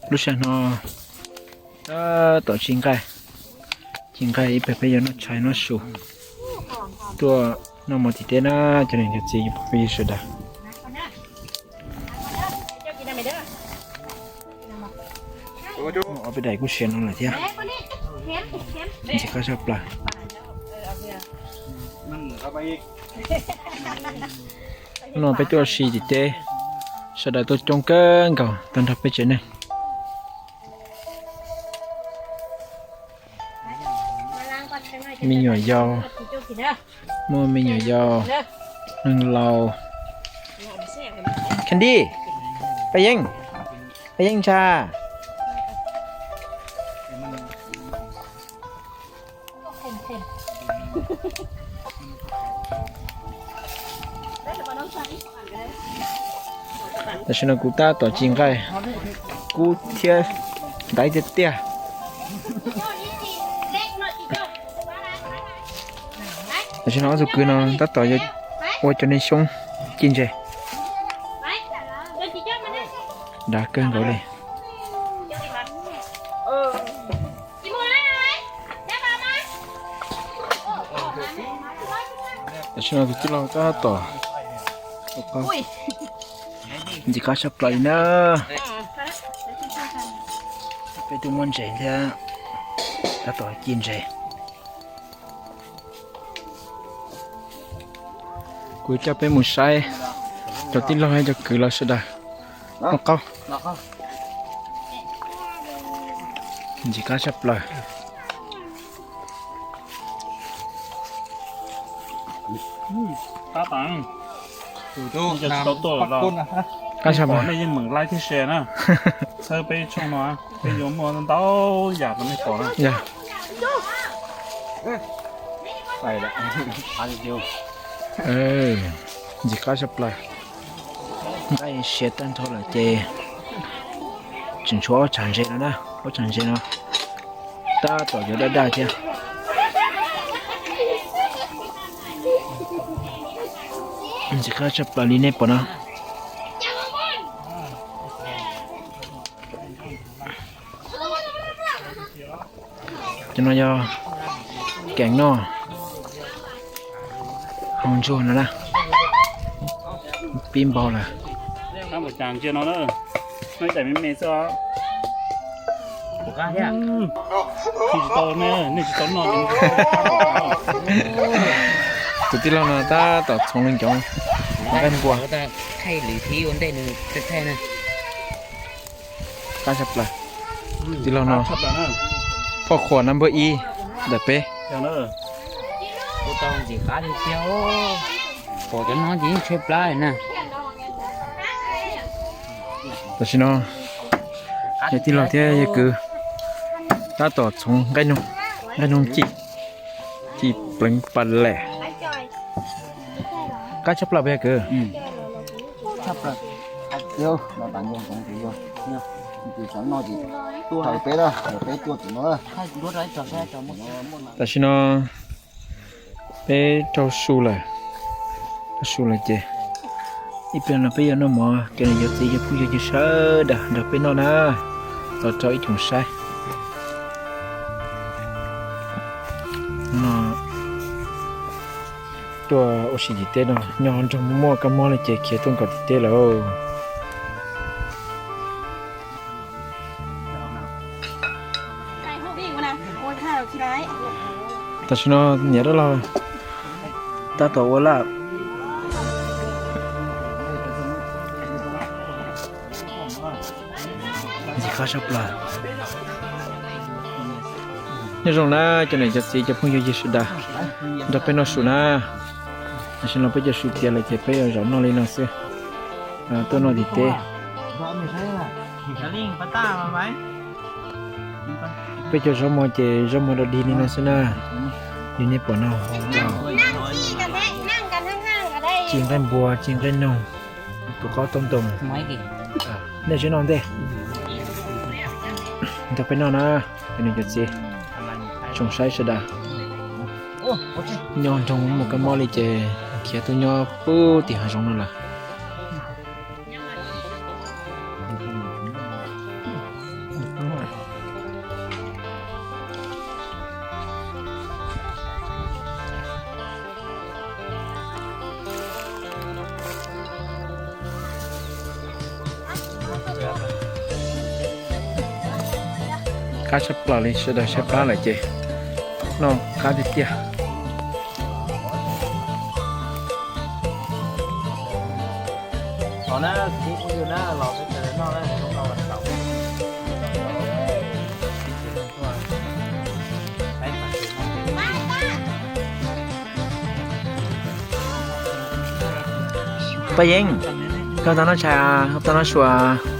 Lub sij hawm no tab tom ci nqaij, ci nqaij ib pliag peb yuav noj tshais noj su, tuaj noj mov tim teb na, cov niam cov txiv phooj ywg sawv daws. Ob peb daim kuj siav no lawm thiab. Ntxim qab tshaj plaws. Hnub no peb tuaj ua si tim teb, sawv daws tuaj coob kawg nkaus tag nrho peb tsev neeg. Me nyuam yaus, muaj me nyuam yaus, neeg laus. Candy, Paj Yeeb, Paj Yeeb ntsa. Tam sim no kuv tab tom ci nqaij kub thiab ntaiv tiag tiag. Tam sim no ob tug kwv no tab tom yuav ua cov niag xyoob ci ntses. Dav kawg nkaus li. Tam sim no tus tij laug tab tom ntxim qab tshaj plaws li na. Peb twb muab ntses thiab, tab tom ci ntses. Kuv coj peb mus saib cov tij laug cov kwv los sawv daws muaj qaub. Ntxim qab tshaj plaws. Qab tshaj plaws. Nej yeej meem like thiab share na, txhawb peb tshooj no, peb yuav muaj ntau yam rau nej pom na. Ntxim qab tshaj plaws. Nqaij siav tag nrho lawm ces tseem tshuav ob tshav ntses no na, ob tshav ntses no tab tom yuav daj daj thiab. Ntxim qab tshaj plaws li nej pom no. Cov no yog keem noj hauv ntsuag no na, pib npaug lawm. Tsis tau, nej tsis tau noj. Tus tij laug no tab tom txhoov li cov nqaij npua. Qab tshaj plaws. Tij laug no, phoj qhuas nab npawb ib ntawm peb. Tam sim no yog tij laug thiab yawg kwv tab tom txhoov nqaij noog ci, ci pleev pas lem. Qab tshaj plaws puas yog kwv? Tam sim no peb raug su lawm, raug su lawm ces ib pliag no peb yuav noj mov, cov niam cov txiv cov phooj ywg sawv daws nrog peb noj na, tos rau ib chum saib. No tuaj ua si tim teb no, nyob nroog muaj kab mob li ces khiav tuaj nkaum tim teb lawm. Tam sim no niam dab laug tab tom ua laj. Ntxim qab tshaj plaws. Nyob zoo na cov niam cov txiv cov phooj ywg sawv daws nrog peb noj su na. Tam sim no peb cov su tiav lawm ces peb yuav zaum noj li no xwb. Tuaj noj tim teb. Peb cov zaub mov ces zaub mov dog dig li no xwb na. Li nej pom no, ci nqaij npua, ci nqaij noog, tus qaub taub ntoo. Nej sib noj ntej, nrog peb noj na, cov niam cov txiv, tsoom saib sawv daws. Nyob nroog muaj kab mob li ces khiav tuaj nyob puag tim hav zoov no lawm. Qab tshaj plaws li, sawv daws saib plab lawm ces noj qab tiag tiag. Paj Yeeb, koj tau noj tshais, tau noj sua?